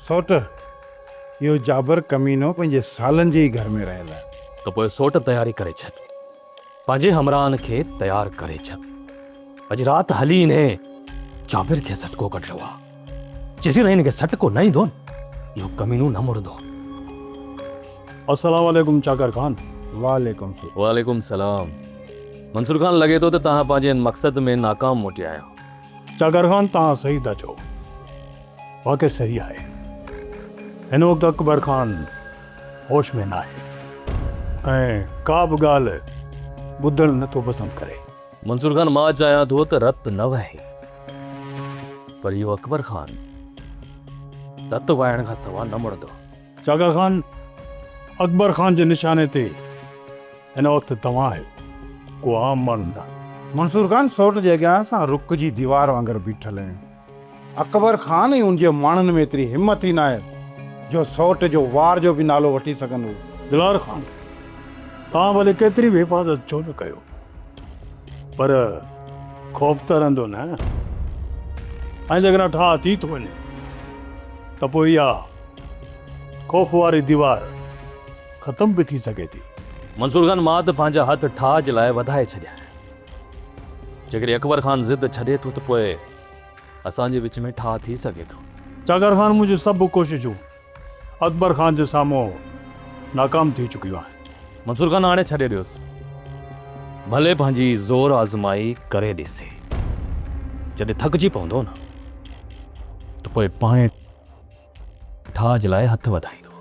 سئوٽ، اهو جابر ڪمينو پنهنجي سالن جي ئي گهر ۾ رهيل آهي. ته پوء سئوٽ تياري ڪري ڇڏ. پنهنجي همراهن کي تيار ڪري ڇڏ. اڄ رات هلي انهي جابر کي سٽڪو ڪڍڻو آ. جيسين تائين هن کي سٽڪو نه ايندو نه اهو ڪمينو نه مڙندو. السلام عليڪم چاڪر خان. وعليڪم سلام. وعليڪم سلام. منصور خان لڳي ٿو ته توهان پنهنجي ان مقصد ۾ ناڪام موٽيا آهيو. چاڪر خان توهان صحيح ٿا چئو. واقعي صحيح آهي. هن وقت اڪبر خان هوش ۾ ناهي ۽ ڪا به ڳالهه ٻڌڻ نه ٿو پسند ڪري. منصور خان مان چاهيان ٿو ته رت نه وهي پر اهو اڪبر خان رت وهائڻ کان سوا نه مڙندو. چاڪر خان اڪبر خان جي نشاني تي هن وقت توهان آهيو، ڪو عام ماڻهو نه. منصور خان سئوٽ جي اڳيان اسان رڪ جي ديوار وانگر بيٺل آهيون. اڪبر خان ۽ ان جي ماڻهن ۾ ايتري همت ئي ناهي جو سئوٽ جو وار جو به نالو وٺي سگهن. هو. دلار خان، توهان ڀلي ڪيتري به حفاظت ڇو نه ڪيو، پر خوف ته رهندو نه؟ ۽ جيڪڏهن ٺاهه ٿي ٿو وڃي ته پوء اها خوف واري ديوار ختم به ٿي سگهي ٿي. منصور خان، مان ته پنهنجا هٿ ٺاهه جي لاء وڌائي ڇڏيا آهن. جيڪڏهن اڪبر خان ضد ڇڏي ٿو ته پوء اسان جي وچ ۾ ٺاهه ٿي سگهي ٿو. چاڪر خان منهنجون سڀ ڪوششون اڪبر خان جي سامهون ناڪام ٿي چڪيون آهن. منصور خان هاڻي ڇڏي ڏيوس. ڀلي پنهنجي زور آزمائي ڪري ڏسي. جڏهن ٿڪجي پوندو نه ته پوء پاڻهي ٺاهه جي لاء هٿ وڌائيندو.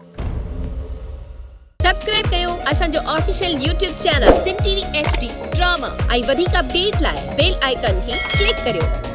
سبسڪرائب ڪيو اسان جو official YouTube channel Sindh T V H D drama ۽ وڌيڪ اپڊيٽ لاء بيل آئيڪان کي ڪلڪ ڪريو.